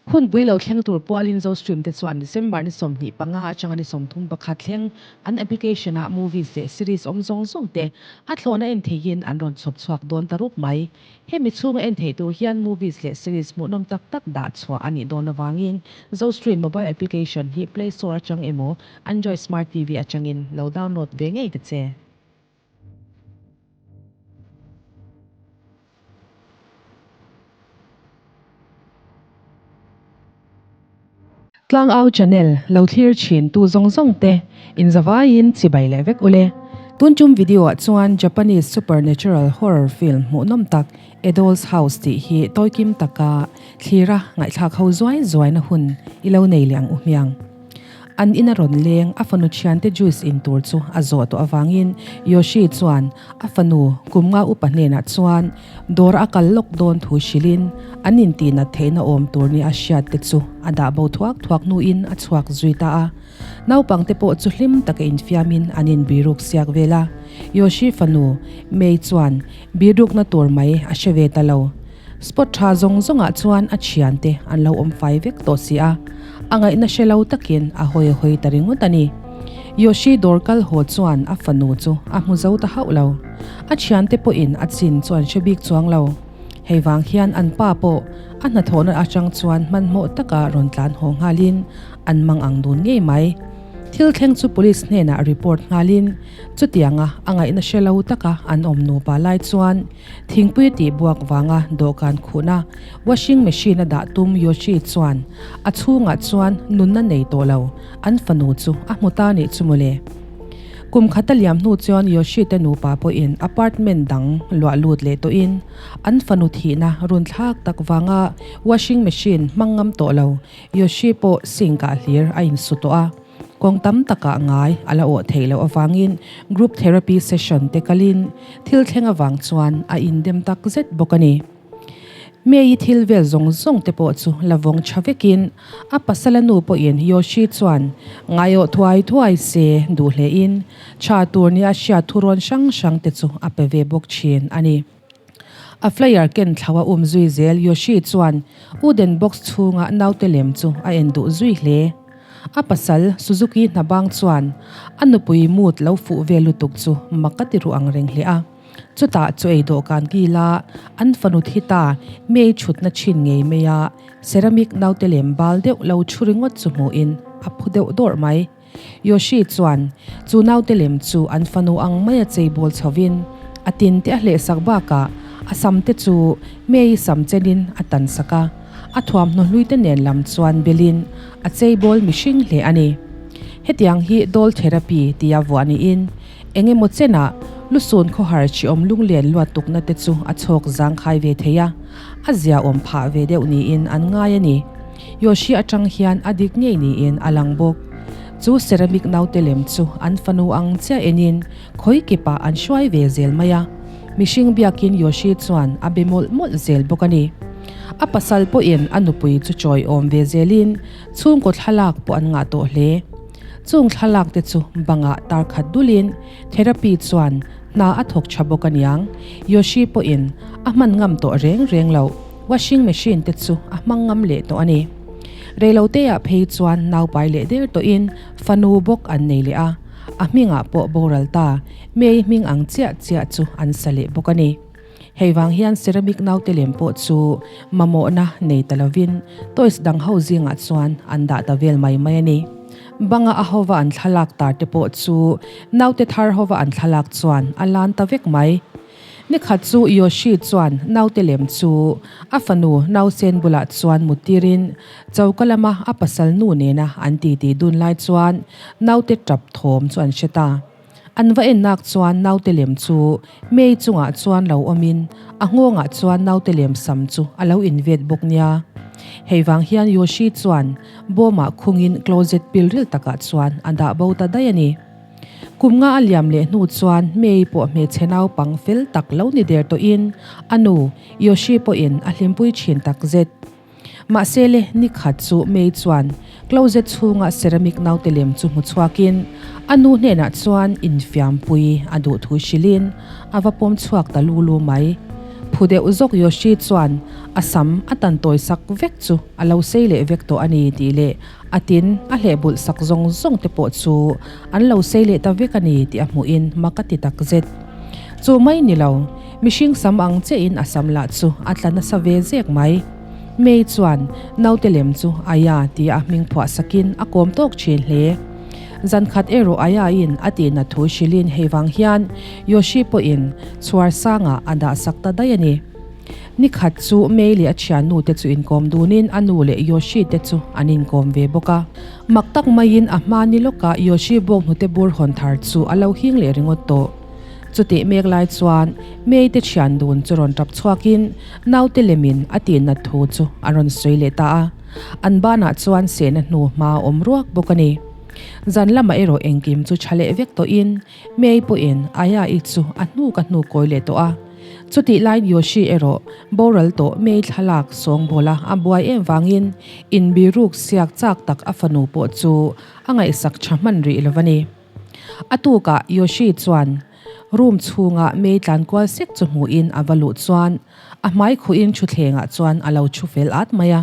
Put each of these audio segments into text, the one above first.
Hunpui lo thleng tur pualin Zostream te chuan December ni 25 atanga ni 31 thleng an application ah movies leh series awm zawng zawng te a thlawhna en theihin an rawn chhawp chhuak dawn ta rup mai. Hemi chhunga en theih tur hian movies leh series hmuhnawm tak tak dah chhuah a nih dawn avangin Zostream mobile application hi Play Store atang emaw Android Smart TV atangin lo download ve ngei ta che. Tlangau channel lo thlir thin tu zawng zawng te in zavaiin chibai leh vek ule. Tun tum video ah chuan Japanese supernatural horror film hmuhnawm tak A Doll's House tih hi tawikim taka thlira ngaihthlak ho zuai zuaina hun i lo nei leh ang u hmiang. An ina rawn leng a fanu thiante juice in tur chu a zawh tawh avangin Yoshi chuan a fanu kum nga upa hnenah chuan dawr a kal lawk dawn thu hrilhin an intihnat theihna awm tur nia a hriat te chu a dah bo thuak thuak hnuin a chhuak zui ta a. Naupangte pawh chu hlim taka infiamin an inbiruk siak vel a. Yoshi fanu Mei chuan birukna tur mai a hre ve ta lo. Spot tha zawng zawngah chuan a thiante an lo awm fai vek tawh si a, a ngaihna hre lo takin a hawi hawi ta ringawt a ni. Yoshi dawr kal haw chuan a fanu chu a hmu zo ta hauh lo. A thiante pawhin a chin chu an hre bik chuang lo. Hei vang hian an pa pawh a hnathawhna atang chuan hmanhmawh taka rawn tlan haw nghalin an mang ang dun ngei mai. Thil thleng chu police hnenah report nghalin chutianga a ngaihna hre lo taka an awm nupa lai chuan Thingpui tih buak vanga dawhkan khuhna washing machine a dah tum Yoshi chuan a chhungah chuan nunna nei tawh lo an fanu chu a hmu ta nih chu mawle. Kum khat a liam hnu chuan Yoshi te nupa pawhin apartment dang luah lut leh tawhin an fanu thihna run thlak tak vanga washing machine hmang ngam tawh lo Yoshi pawh sink ah hlir a insu tawh a. Kawng tam takah ngai a la awh theih loh avangin group therapy session te kalin thil thleng avang chuan a indem tak zet bawk a ni. May-i thil vel zawng zawng te pawh chu la vawng tha vekin a pasala nu pawhin Yoshi chuan ngaiawh thuai thuai se duh hlein tha tur nia hriat thurawn hrang hrang te chu a pe ve bawk thin a ni. A flyer ken thlau a um zui zel Yoshi chuan wooden box chhunga naute lem chu a en duh zui hle. A pasal Suzuki hnabang chuan a nupui mood lo fuh ve lutuk chu mak a ti ru ang reng hle a. Chutah chu ei dawhkan kila an fanu thi ta Mei chhutna thin ngei mai a ceramic naute lem bal deuh lo thu ringawt chu hmuhin a phu deuh dawrh mai. Yoshi chuan chu naute lem chu an fanu ang maia cheibawl chhovin a tin te a hlehsak bakah a sam te chu Mei sam chenin a tan sak a, a thuamhnaw hlui te nen lam chuan belin a cheibawl mihring hle a ni. Hetiang hi doll therapy tia vuah niin eng emaw chenah lusun khawhar hriawm lunglen luat tukna te chu a chhawk zangkhai ve thei a, a ziaawm phah ve deuh niin an ngai a ni. Yoshi atang hian a dik ngei niin a lang bawk. Chu ceramic naute lem chu an fanu ang chiah enin khawi kipah an hruai ve zel mai a. Mihring biakin Yoshi chuan a be mawlh mawlh zel bawk a ni. A pasal pawhin a nupui chu chawi awm ve zelin chhungkaw thlalak pawh an ngah tawh hle. Chung thlalak te chu bangah tar khat dulin therapy chuan hna a thawk tha bawk aniang. Yoshi pawhin a hman ngam tawh reng reng loh. Washing machine te chu a hmang ngam leh tawh a ni. Reiloteah phei chuan naupai leh der tawhin fanu bawk an nei leh a, a hmingah pawh boral ta, May hming ang chiah chiah chu an sa leh bawk a ni. Hei vang hian ceramic naute lem pawh chu mamawhna nei ta lovin toys dang ho zingah chuan an dah ta vel mai mai a ni. Banga a hova an thlalak tar te pawh chu naute thar hova an thlalak chuan a lan ta vek mai. Nikhat chu Yoshi chuan naute lem chu a fanu nausen bulah chuan mut tirin choka lama a pasal nu nena an titi dun lai chuan naute tap thawm chu an hre ta. An va ennak chuan naute lem chu May chungah chuan lo awmin a nghawngah chuan naute lem sam chu a lo invet bawk nia. Hei vang hian Yoshi chuan bawmah khungin closet pilril takah chuan a dah bo ta daih a ni. Kum nga a liam leh hnu chuan Mei pawh hmeichhe naupang fel tak lo ni der tawhin a nu Yoshi pawhin a hlimpui thin tak zet. Mahse le ni khat chu Mei chuan closet chhunga ceramic naute lem chu hmu chhuakin a nu hnenah chuan infiampui a duh thu hrilhin a va pawm chhuak ta lu lu mai. Phu deuh zawk Yoshi chuan a sam a tan tawi sak vek chu a lo sei leh vek tawh a ni tih leh a tin a hleh bulh sak zawng zawng te pawh chu an lo sei leh ta vek a ni tih a hmuhin mak a ti tak zet. Chu mai ni lo, mihring sam ang chiahin a sam lah chu a tla nasa ve zek mai. May chuan naute lem chu Aya tia a hming phuah sakin a kawm tawk thin hle. Zan khat erawh Aya-in a tihna thu hrilhin hei vang hian Yoshi pawhin chhuar sangah a dah sak ta daih a ni. Ni khat chu May leh a thiannu te chu inkawm dunin a nu leh Yoshi te chu an inkawm ve bawk a. Mak tak maiin a hma ni lawkah Yoshi bawk hnute bur hawn thar chu a lo hing leh ringawt tawh. Chutih mek lai chuan May te thian dun chu rawn tap chhuakin naute lemin a tihnat thu chu a rawn sawi leh ta a. An banah chuan sehna hnu hma a awm ruak bawk a ni. Zan lamah erawh engkim chu tha leh vek tawhin May pawhin Aya-i chu a hnuk a hnuk kawi leh tawh a. Chutih laiin Yoshi erawh boral tawh May thlalak sawngbawla a buai em vangin inbiruk siak chak tak a fanu pawh chu a ngaihsak tha hman rih lo a ni. A tukah Yoshi chuan room chhunga May tlan kual sek chu hmuhin a va luh chuan a hmai khuhin thutthlengah chuan a lo thu fel at mai a.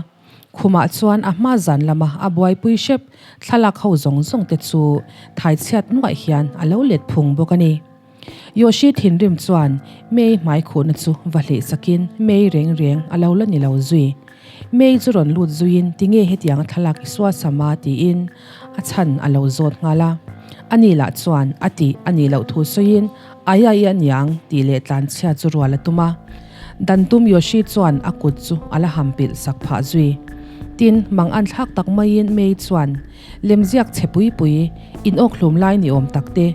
Khumah chuan a hma zan lama a buaipui hrep thlalak ho zawng zawng te chu thaichhiat nuaih hian a lo let phung bawk a ni. Yoshi thinrim chuan May hmai khuhna chu va hleh sakin May reng reng a lo la ni lo zui. May chu rawn lut zuiin tinge hetiang a thlalak i suasam a tiin a chhan a lo zawt nghal a. Ani lah chuan a tih a nih loh thu sawiin Ai ai a niang tih leh tlanchhia chu rual a tum a. Dan tum Yoshi chuan a kut chu a la ham pilh sak phah zui. Tin, mang an thlak tak maiin May chuan lemziak chhe pui pui, in awkhlum lai ni awm tak te,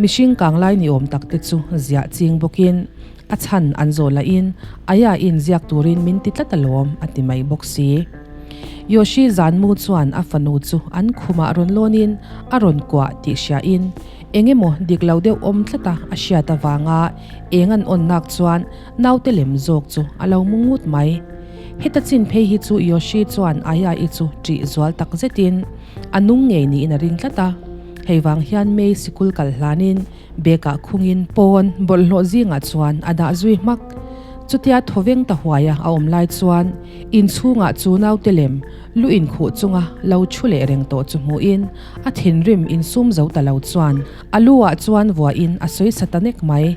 mihring kang lai ni awm tak te chu ziah ching bawkin a chhan an zawh lahin Aya in ziak turin min ti tlat alawm a ti mai bawk si. Yoshi zanmu chuan a fanu chu an khumah rawn lawnin a rawn kuah tih hriain Eng emaw dik lo deuh awm tlat a a hriat avanga eng an awn nak chuan naute lem zawk chu a lo mu ngut mai. Heta chin phei hi chu Yoshi chuan Aya-i chu ṭih zual tak zetin a nung ngei niin a ring tlat a. Hei vang hian May sikul kal hlanin bag-ah khungin pawn bawlhhlawh zingah chuan a dah zui hmak. Chutia thawveng ta huaia a awm lai chuan inchhungah chu naute lem lu inkhuh chunga lo ṭhu leh reng tawh chu hmuhin A thinrim insum zo ta lo chuan a lu ah chuan vuahin a sawi sa ta nek mai.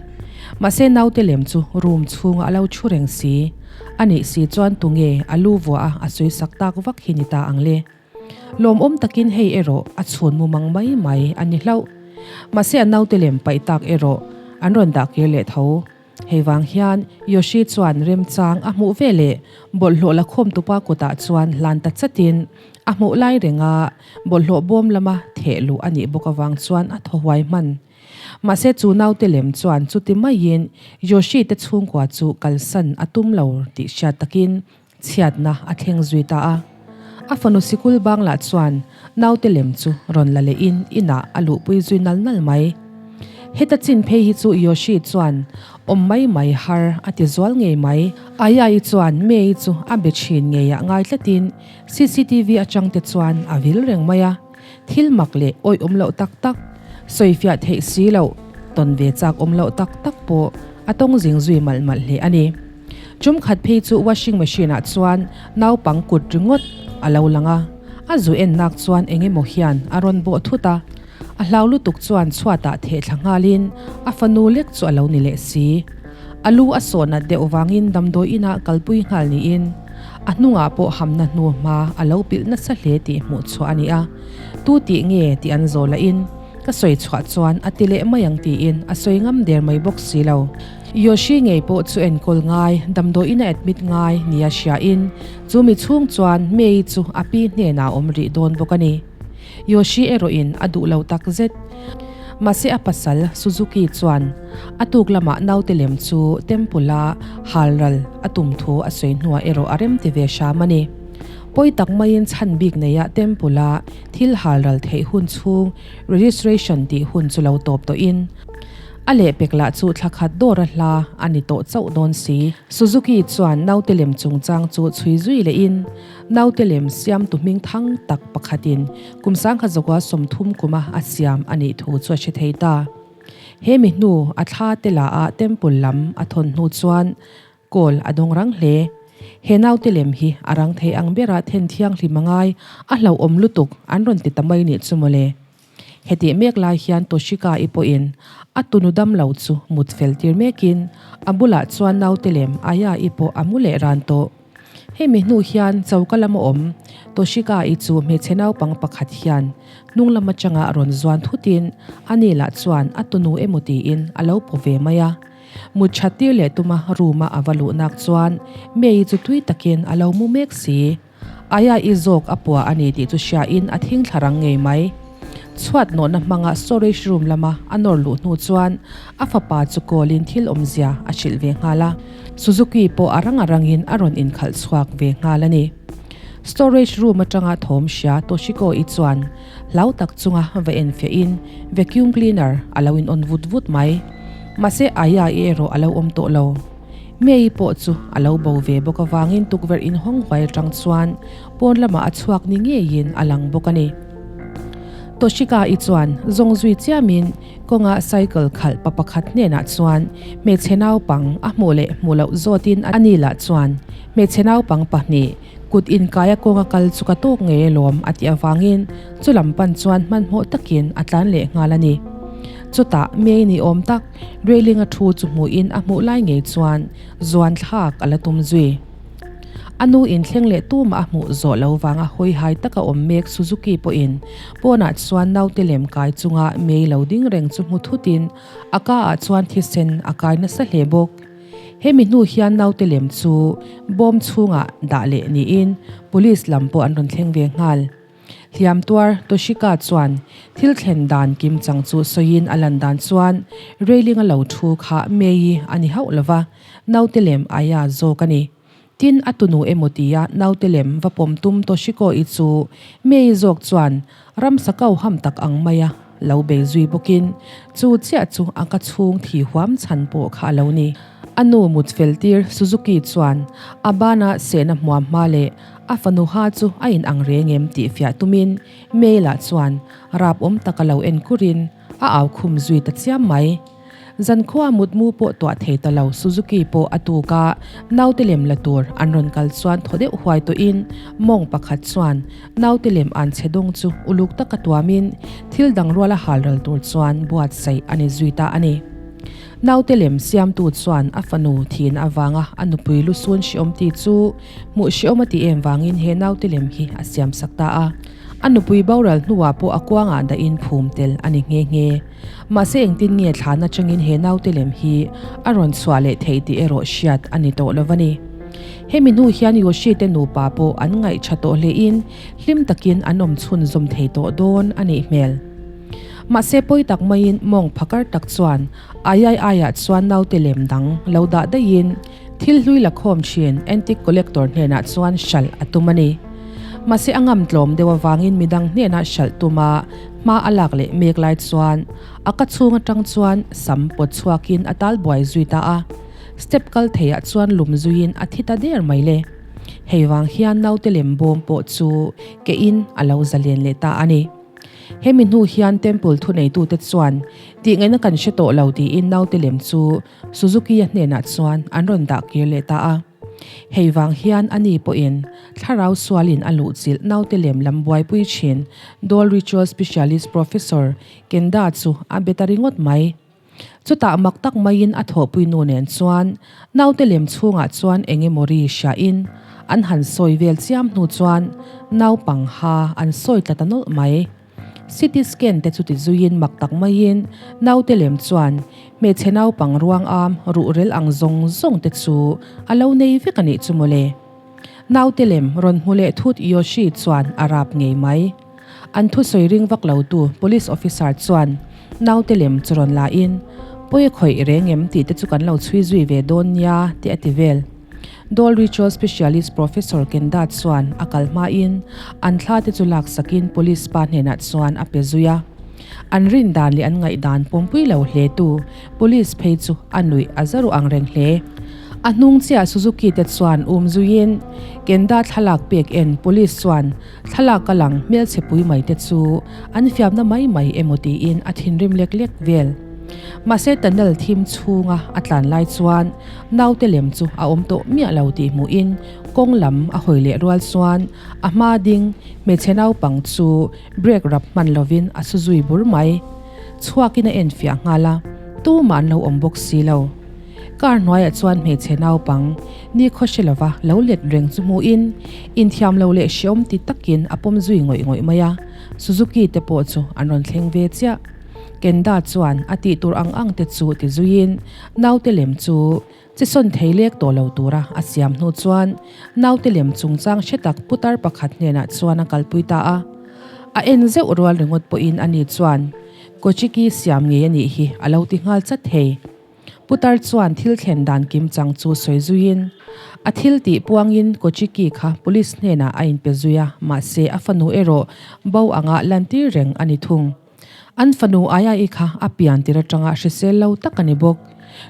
Mahse naute lem chu room chhungah a lo thu reng si. A nih si chuan tunge a lu vuah a a sawi sak tak vak hi ni ta ang le. Lawmawm takin hei erawh a chhun mumang mai mai a ni hlauh. Mahse a naute lem paih tak erawh an rawn dah kir leh tho. Hei vang hian Yoshi chuan remchang a hmuh ve leh bawlhhlawh la khawm tupa kutah chuan hlan ta chatin a hmuh lai renga bawlhhlawh bawm lama theh luh a nih bawk avang chuan a thaw huai hman. Mahse chu naute lem chuan chuti maiin Yoshi te chhungkua chu kalsan a tum lo tih hriat takin chhiatna a thleng zui ta a. A fanu sikul bang lah chuan naute lem chu rawn la lehin inah a luhpui zui nal nal mai. Heta chin phei hi chu Yoshi chuan awm mai mai har a ti zual ngei mai. Aya-i chuan May chu a be thin ngeiah ngai tlatin cctv atang te chuan a vil reng mai a. Thil mak leh awih awm loh tak tak, sawifiah theih si loh, tawn ve chak awm loh tak tak pawh a tawng zing zui malh malh hle a ni. Tum khat phei chu washing machine ah chuan naupang kut ringawt a lo lang a, a zu en nak chuan eng emaw hian a rawn bawh thut a, a hlau lutuk chuan chhuatah theh thla nghalin a fanu lek chu a lo ni leh si. A lu a sawh nat deuh vangin damdawi inah kalpui nghal niin a hnungah pawh hamna hnu hma a lo pilh nasa hle tih hmuh chhuah a ni a, tu tih nge tih an zawh lahin ka sawi chhuah chuan a ti leh mai ang tiin a sawi ngam der mai bawk si lo. Yoshi ngei pawh chu enkawl ngai, damdawiin a admit ngai nia hriain chu mi chhung chuan May chu a pi hnenah a awm rih dawn bawk a ni. Yoshi erawhin a duh lo tak zet. Mahse a pasal Suzuki chuan a tuk lamah naute lem chu temple a halral a tum thu a sawi hnuah erawh a rem ti ve hram a ni. Pawi tak maiin chhan bik neia temple a thil halral theih hun chhung registration tih hun chu lo tawp tawhin A lehpek lah chu thla khat dawra hla a ni tawh chauh dawn si. Suzuki chuan naute lem chungchang chu chhui zui lehin naute lem siamtu hming thang tak pakhatin kum sangkhat zakua 30 kuma a siam a nih thu chu a hre thei ta. He mi hnu a thla te la a temple lam a thawn hnu chuan. Call a dawng rang hle. He naute lem hi a rang thei ang bera then thianghlim a ngai, a hlauhawm lutuk an rawn ti ta mai nih chu mawle. Hetih mek lai hian Toshika-i pawhin a tunu dam lo chu mut fel tir mekin a bulah chuan naute lem Aya-i pawh a mu leh ran tawh. Hemi hnu hian choka lama awm Toshika-i chu hmeichhe naupang pakhat hian hnung lam atanga rawn zuan thutin ani lah chuan a tunu emaw tiin a lo paw ve mai a. Mut that tir leh tuma room-a a va luh nak chuan May-i chu tui takin a lo mu mek si. Aya i zawk a pua a ni tih chu hriain a thing thla rang ngei mai. Chhuat nawhna hmanga storage room lama a nawr luh hnu chuan a fapa chu call-in thil awmzia a hrilh ve nghal a. Suzuki pawh a rang a rangin a rawn inkhalh chhuak ve nghal a ni. Storage room atanga thawm hria Toshiko-i chuan hlau tak chunga va enfiahin vacuum cleaner a lo in on vut vut mai. Mahse Aya-i erawh a lo awm tawh lo. May pawh chu a lo bo ve bawk avangin tukverh inhawng huai atang chuan pawn lamah a chhuak ni ngeiin a lang bawk a ni. Toshika-i chuan zawng zui chiamin kawnga cycle khalh pa pakhat hnenah chuan hmeichhe naupang a hmuh leh hmuh loh zawtin a ni lah chuan hmeichhe naupang pahnih kut inkaia kawnga kal chu ka tawk ngei alawm a tih avangin chu lam pan chuan hmanhmawh takin a tlan leh nghal a ni. Chutah May ni awm tak Railing a thu chu hmuhin a hmuh lai ngei chuan zuan thlak a la tum zui. A nu inthleng leh tumah a hmuh zawh lo vanga hawi hai taka awm mek Suzuki pawhin pawnah chuan naute lem kai chunga mei lo ding reng chu hmu thutin a ka ah chuan thisen a kai nasa hle bawk. Hemi hnu hian naute lem chu bawm chhungah dah leh niin police lam pawh an rawn thleng ve nghal. Hliam tuar Toshika chuan thil thlen dan kim chang chu sawiin a lan dan chuan railing a lo thu kha May-i a ni hauh lova, naute lem aia zawk a ni. Tin, a tunu emaw tia naute lem va pawm tum Toshiko-i chu May-i zawk chuan ramsa kau ham tak ang maia lo bei zui bawkin chu chiah chu a ka chhung thi huam chhan pawh kha a lo ni. A nu mut fel tir Suzuki chuan a bana sehna hmuam hma leh A fanu ha chu a in ang reng em tih fiah tumin Mail ah chuan rap awm tak a lo en kurin a au khum zui ta chiam mai. Zankhua mutmu pawh tuah thei ta lo Suzuki pawh a tuk a, naute lem la tur an rawn kal chuan thaw deuh huai tawhin mawng pakhat chuan naute lem an chhe dawng chu uluk taka tuamin thil dang ruala hal ral tur chuan buatsaih a ni zui ta a ni. Naute lem siamtu chuan a fanu thin avanga a nupui lusun hreawm ti chu Hmuh hreawm a tih em vangin he naute lem hi a siam sak ta a. A nupui boral hnuah pawh a kuangah dahin phum tel a ni nghe nghe. Mahse engtin nge thlan atangin he naute lem hi a rawn chhuah leh theih tih erawh hriat a ni tawh lo a ni. Hemi hnu hian Yoshi te nupa pawh an ngaih tha tawh hlein hlim takin an awm chhunzawm thei tawh dawn a nih hmel. Mahse pawi tak maiin mawng phakar tak chuan aiai aiah chuan naute lem dang lo dah daihin Thil hlui la khawm thin antique collector hnenah chuan hralh a tum a ni. Mahse a ngam tlawm deuh avangin midang hnenah hralh tuma hma a lak leh mek lai chuan a ka chhung atang chuan sam pawt chhuakin a tal buai zui ta a. Step kal theiah chuan lum zuiin a thi ta der mai le. Hei vang hian naute lem bawm pawh chu kein a lo zalen leh ta a ni. Hemi hnu hian temple thuneitute chuan tihngaihna kan hre tawh lo tiin naute lem chu Suzuki-a hnenah chuan an rawn dah kir leh ta a. Hei vang hian ani pawhin thlarau sualin a luhchilh naute lem lam buaipui thin Doll Ritual Specialist Professor Kenda chu a be ta ringawt mai. Chutah mak tak maiin a thawhpui nu nen chuan naute lem chhungah chuan eng emaw ri hriain an han sawi vel chiam hnu chuan naupang ha an sawi tla ta nawlh mai. CT scan te chu ti zuiin mak tak maiin naute lem chuan hmeichhe naupang ruang am ruhrel ang zawng zawng te chu a lo nei vek a nih chu mawle. Naute lem rawn hmu leh thut Yoshi chuan a rap ngei mai. An thusawi ring vak lo tu police officer chuan naute lem chu rawn la in pawi a khawih reng em tih te chu kan lo chhui zui ve dawn nia tih a ti vel. Doll Ritual Specialist Professor Kenda chuan a kal hmain an thla te chu laksakin police pa hnenah chuan a pe zui a. An rin dan leh an ngaihdan pawmpui lo hle tu police phei chu a nuih a za ruh ang reng hle. A hnung chiah Suzuki te chuan um zuiin Kenda thlalak pek en police chuan thlalak a lang hmelchhe pui mai te chu an fiamna mai mai emaw tiin a thinrim lek lek vel. Mahse tunnel thim chhunga a tlan lai chuan naute lem chu a awm tawh miah lo tih hmuhin kawng lam a hawi leh rual chuan a hma ding hmeichhe naupang chu brake rap hman lovin a su zui bur mai. Chhuakin a enfiah nghal a, tumah an lo awm bawk si lo. Car hnuaiah chuan hmeichhe naupang ni khaw hre lova lo let reng chu hmuhin inthiam lo leh hreawm ti takin a pawm zui ngawih ngawih mai a, Suzuki te pawh chu an rawn thleng ve chiah. Kenda chuan a tih tur ang ang te chu ti zuiin naute lem chu che sawn thei lek tawh lo tura a siam hnu chuan naute lem chungchang hre tak putar pakhat hnenah chuan a kalpui ta a. A en zeuh rual ringawt pawhin ani chuan Kochiki siam ngei a nih hi a lo ti nghal chat thei. Putar chuan thil thlen dan kim chang chu sawi zuiin, a thil tih puangin Kochiki kha police hnenah a inpe zui a, mahse a fanu erawh bo anga lantir reng a ni thung. An fanu Aya-i kha a pian tir atanga hrisel lo tak a ni bawk.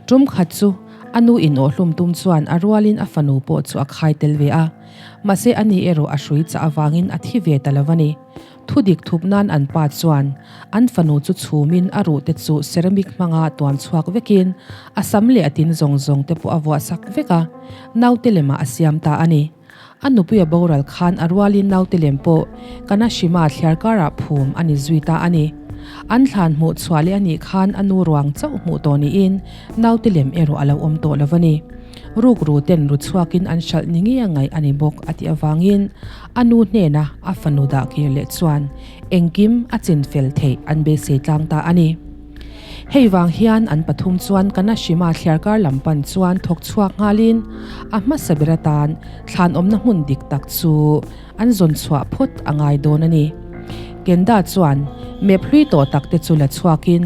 Tum khat chu a nu in awhhlum tum chuan a rualin a fanu pawh chu a khai tel ve a, mahse ani erawh a hrui chah avangin a thi ve ta lo a ni. Thudik thup nan an pa chuan an fanu chu chhumin a ruh te chu ceramic hmanga tuam chhuak vekin a sam leh a tin zawng zawng te pawh a vuah sak vek a, naute lemah a siam ta a ni. A nupuia boral khan a rualin naute lem pawh Kanashima thliar karah phum a ni zui ta a ni. An thlan hmuh chhuah leh a nih khan a nu ruang chauh hmuh tawh niin naute lem erawh a lo awm tawh lo a ni. Rukru ten ru chhuakin an hralh ni ngei a ngaih a ni bawk a tih avangin a nu hnena a fanu dah kir leh chuan engkim a chin fel theih an beisei tlang ta a ni. Hei vang hian an pathum chuan Kanashima thliarkar lam pan chuan thawk chhuak nghalin a hmasa ber atan thlan awmna hmun dik tak chu an zawn chhuah phawt a ngai dawn a ni. Kenda chuan map hlui tawh tak te chu la chhuakin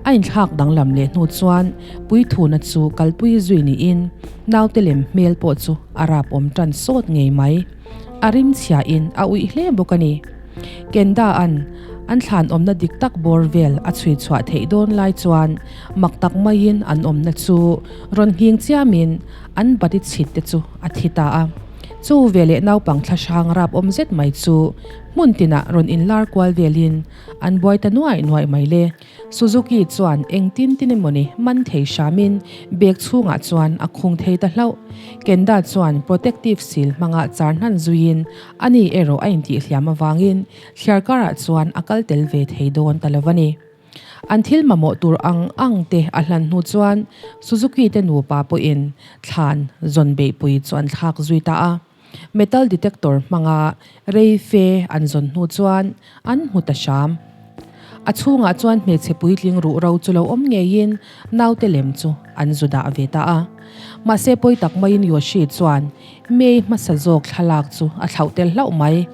a inthlak danglam leh hnu chuan puithuna chu kalpui zui niin naute lem hmel pawh chu a rap awm tan sawt ngei mai. A rim chhiahin a uih hle bawk a ni. Kenda-a'n an thlan awmna dik tak bawr vel a chhui chhuah theih dawn lai chuan mak tak maiin an awmna chu rawn nghing chiamin an bati chhit te chu a thi ta a. Chu veleh naupang thla hrang rap awm zet mai chu hmun tinah rawn inlar kual velin an buai ta nuaih nuaih mai le. Suzuki chuan engtin tin emawni man thei hramin bag chhungah chuan a khung thei ta hlauh. Kenda chuan protective seal hmanga char hnan zuiin ani erawh a intihhliam avangin thliar karah chuan a kal tel ve thei dawn ta lo a ni. An thil mamawh tur ang ang te a hlan hnu chuan Suzuki te nupa pawhin thlan zawn beihpui chu an thlak zui ta a. Metal detector hmanga rei fe an zawn hnu chuan an hmu ta hram. A chhungah chuan hmeichhe puitling ruh ro chu lo awm ngeiin naute lem chu an zu dah ve ta a. Mahse pawi tak maiin Yoshi chuan May hmasa zawk thlalak chu a thlauh tel hlauh mai.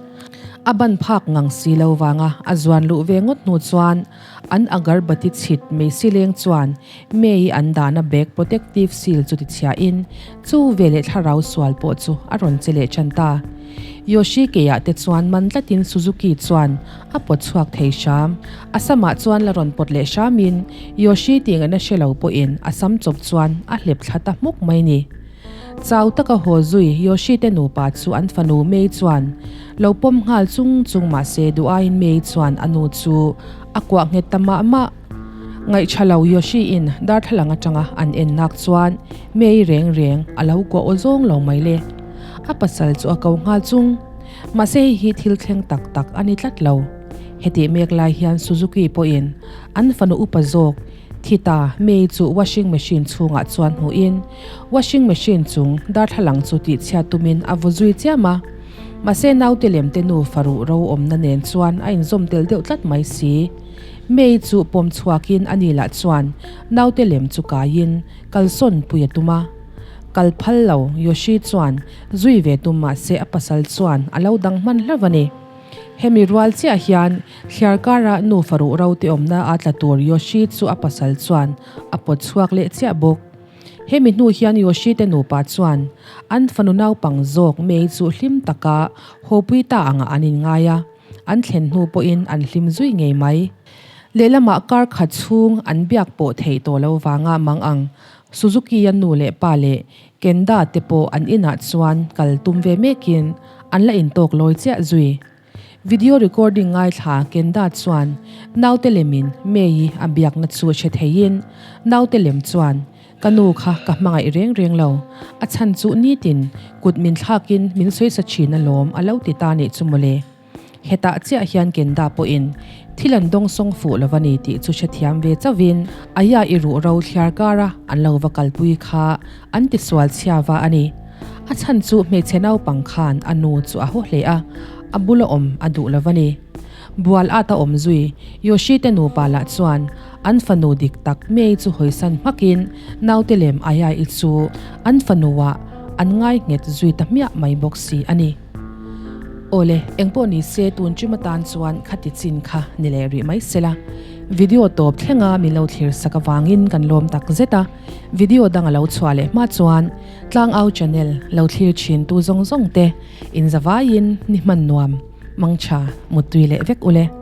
A ban phak ngang si lo vanga a zuan luh ve ngawt hnu chuan an agarbati chhit meisi leng chuan May an dahna bag protective seal chu tichhiahin chu veleh thlarau sual pawh chu a rawn che leh tan ta. Yoshi keiah te chuan man tlatin Suzuki chuan a pawt chhuak thei hram. A samah chuan la rawn pawt leh hramin Yoshi tih ngaihna hre lo pawhin a sam chawp chuan a hlep thla ta hmuk mai ni. Chau taka haw zui Yoshi te nupa chu an fanu May chuan lo pawm nghal chung chung mahse duh aiin May chuan a nu chu a kuah nghet ta mah mah. Ngaihṭha lo Yoshi-in darthlalang aṭanga an en nak chuan May reng reng a lo kuah aw zawng lo mai le. A pasal chu a ko nghal chung. Mahse hei hi thil thleng tak tak a ni tlat lo. Hetih mek lai hian Suzuki pawhin an fanu upa zawk thi ta May chu washing machine chhungah chuan hmuhin washing machine chung darthlalang chu tihchhiat tumin a vaw zui chiam a. Mahse naute lemte nu faruh ro awmna nen chuan a inzawm tel deuh tlat mai si. May chu pawm chhuakin a ni lah chuan naute lem chu kaiin kalsawn pui a tum a. Kal phal lo Yoshi chuan zui ve tum mahse a pasal chuan a lo dang hman hlauh a ni. Hemi rual chiah hian thliar kara nu faruh ro te awmna a tla tur Yoshi chu a pasal chuan a pawt chhuak leh chiah bawk. Hemi hnu hian Yoshi te nupa chuan an fanu naupang zawk May chu hlim taka hawpui ta angah an inngai a. An thlen hnu pawhin an hlim zui ngei mai. Lehlamah kar khat chhung an biak pawh theih tawh lo vanga mang ang. Suzuki-a nu leh pa leh Kenda te pawh an inah chuan kal tum ve mekin an la intawk lawi chiah zui. Video recording ngaithla Kenda chuan naute lemin May-i a biakna chu hre theiin naute lem chuan Ka nu kha ka hmangaih reng reng lo, a chhan chu nitin kut min thlakin min sawisa thin alawm a lo ti ta nih chu mawle. Hetah chiah hian Kenda pawhin thil an dawngsawng fuh lo va ni tih chu hrethiam ve chauhin Aya i ruh ro thliar kara an lo va kalpui kha an ti sual chhia va a ni. A chhan chu hmeichhe naupang khan a nu chu a haw hle a, a bula awm a duh lo va ni. Bual at a awm zui, Yoshi te nupa lah chuan an fanu dik tak Mei chu hawisan hmakin naute lem Aya i chu an fanuah an ngai nghet zui ta hmiah mai bawk si a ni. Awle, engpawh ni se tun ṭum atan chuan khati chin kha ni leh rih mai sela. Video tawp thlenga min lo thlir sak avangin kan lawm tak zet a, video dang a lo chhuah leh hma chuan Tlangau channel lo thlir thin tu zawng zawng te inzavaiin ni hman nuam, mangtha, muttui leh vek ule.